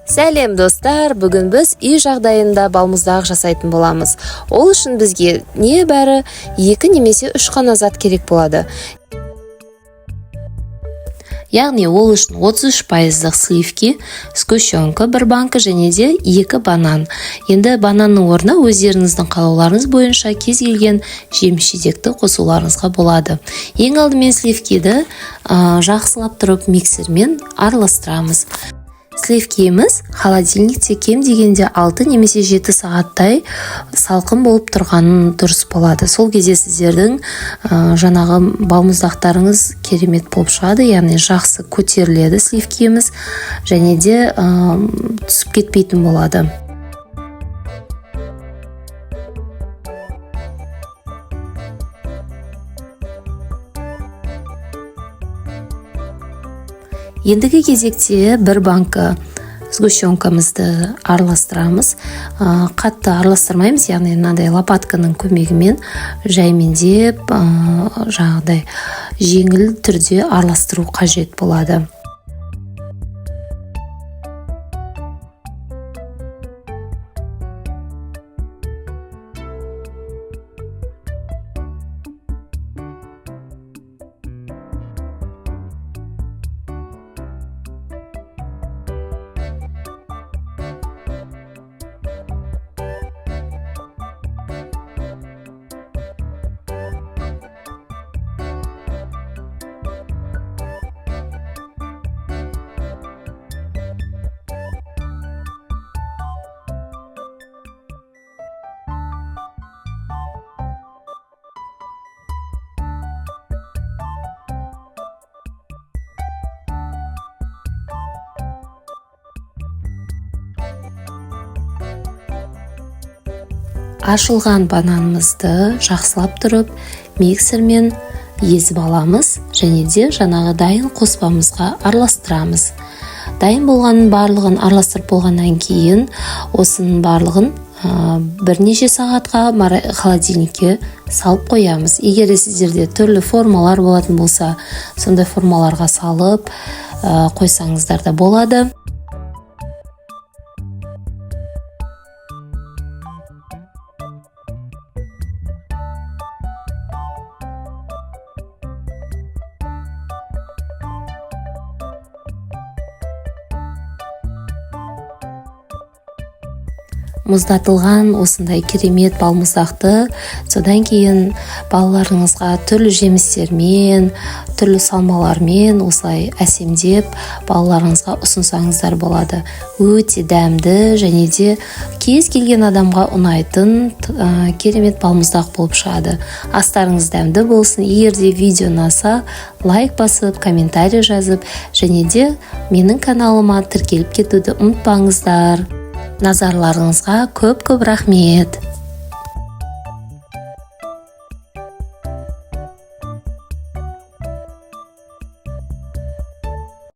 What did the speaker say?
Сәлем, достар! Бүгін біз үй жағдайында балмұздақ жасайтын боламыз. Ол үшін бізге небәрі екі немесе үш қана зат керек болады. Яғни ол үшін 33 пайыздық сливки, сгущенка бір банка және де екі банан. Енді бананның орнына өздеріңіздің қалауларыңыз бойынша кез келген жеміс жидекті қосуларыңызға болады. Ең алдымен сливкиді жақсылап тұрып миксермен араластырамыз. Сливкиіміз холодильникте кем дегенде 6 немесе 7 сағаттай салқын болып тұрғанын дұрыс болады. Сол кезде сіздердің жаңағы балмұздақтарыңыз керемет болып шығады, яғни жақсы көтеріледі сливкиіміз және де түсіп кетпейтін болады. Ендігі кезекте бір банка сгущенкамызды араластырамыз. Қатты араластырмаймыз, яғни мынандай лопатканың көмегімен жаймендеп, жаңағыдай жеңіл түрде араластыру қажет болады. Ашылған бананымызды жақсылап тұрып миксермен езіп аламыз және де жаңағы дайын қоспамызға араластырамыз. Дайын болғанын барлығын араластырып болғаннан кейін, осының барлығын бірнеше сағатқа холодильникке салып қоямыз. Егер де сіздерде түрлі формалар болатын болса, сондай формаларға салып қойсаңыздар да болады. Мұздатылған осындай керемет балмұздақты содан кейін балаларыңызға түрлі жемістермен, түрлі салмалармен осылай әсемдеп балаларыңызға ұсынсаңыздар болады. Өте дәмді және де кез келген адамға ұнайтын керемет балмұздақ болып шығады. Астарыңыз дәмді болсын! Егер де видео ұнаса, лайк басып, комментарий жазып және де менің каналыма тіркеліп кетуді ұмытпаңыздар. Назарларыңызға көп көп рахмет!